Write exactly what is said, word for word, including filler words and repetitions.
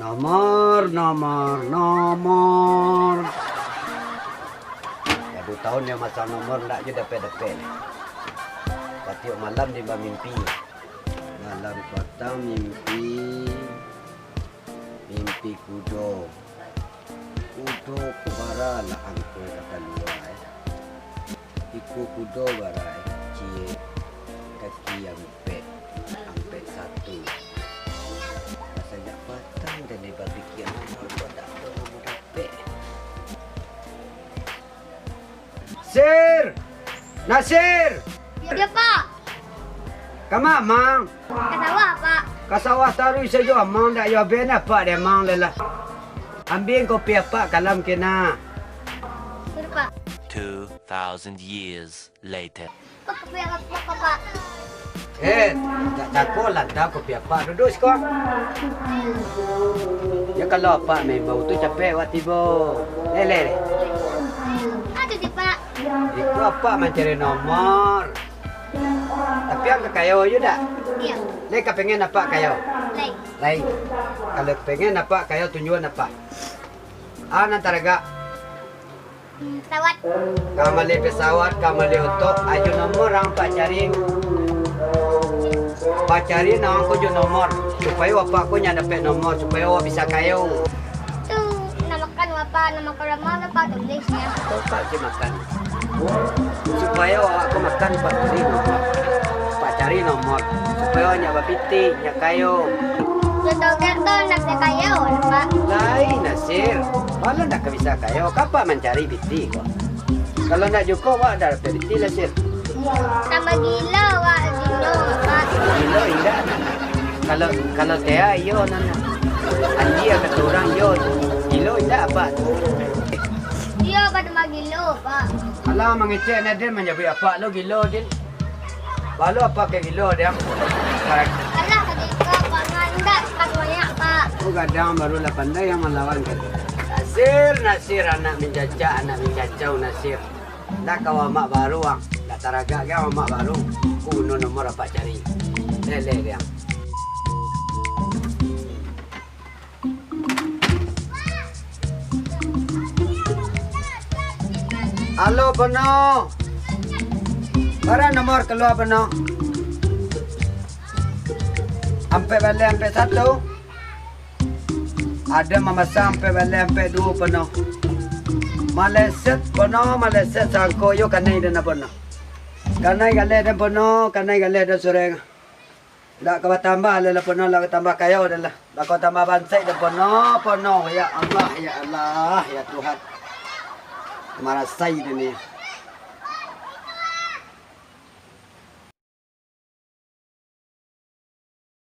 Nomor, nomor, nomor. Lah duo taun nyo masang nomor, ndak juo dapek-dapek. Satiok malam den bamimpi. Malam patang mimpi, mimpi kudo. Kudo ko bara lah angkoi ka kalua, eh. Iko kudo bara, eh, ciek, kaki ampek, ampek satu. Lah sajak patang den bapikia, nomor ko ndak ado nan dapek. Sir! Nasir! Yo, Pak. Kama, Mang? Ka sawah, Pak. Ka sawah taruih sajo, Mang, ndak yo abih apak dek Mang lai lah. Ambiak kopi apak kalam kena. Sudah, Pak. Two thousand years later. Pak, kopi apak, Pak. Eh, jak cako lah, dah kopi apak. Duduak siko. Yo, kalau apak maimbau tu capek awak tibo. Leh, leh, leh. Aduh, di, Pak. Iko apak mancari nomor. Tapi ang ka kayo juo dak? Iyo. Lai ka pengen apak kayo? Lai. Lai. Kalau pengen apak kayo, tunjuakan apak. A nan taragak. Hmm, pesawat. Ka mali pesawat, ka mali oto, ajo nomor ang pacari. Pacari nan ang ko jo nomor, supayo apak ko nyo dapek nomor, supayo awak bisa kayo. Tu, nak makan apa? Nak makan ramah apa tulisnya? Apak ka makan. Supayo awak ko makan, apak cari nomor. Apak cari nomor, supayo nyo bapitih, nyo kayo. Jodoh kan tu nak bisa kayo, Pak. Lai, Nasir. Malah ndak ka bisa kayo, kapa mancari pitih ko? Kalau ndak juko, wak dah dapek pitih lah, Sir. Tambah gilo, wak, gilo, Pak. Gilo indak. Kalau, kalau Tea iyo, nan Anji kata urang iyo. Gilo indak, Pak? Iyo, Pak, tambah gilo, Pak. Alah, mangecek Nadin manyabuik apak lo gilo, Din. Balo apak ka gilo, Diang? Alah, tadi ko, Pak, ndak, Pak, banyak, Pak. Oh, gadang barulah pandai yang malawan, kan? Nasir, Nasir, anak mencacak, anak mencacau, Nasir. Ndak ka amak baru, ang. Ndak taragak, kan, amak baru. Ku guno nomor apak cari. Lele, Diang. Halo, Pono. Bara nomor kalua, Pono? Ampek baleh ampek satu. Ado mamasang ampek baleh ampek duo, Pono. Maleset, Pono, maleset sangko yo kanai den, Pono. Kanai galeh den, Pono, kanai galeh den sureng. Ndak ka batambah lai lah, Pono, lah batambah kayo den lah. Lah ka batambah bansaik den, Pono, Pono. Ya Allah, ya Allah, ya Tuhan. Marasai den ni.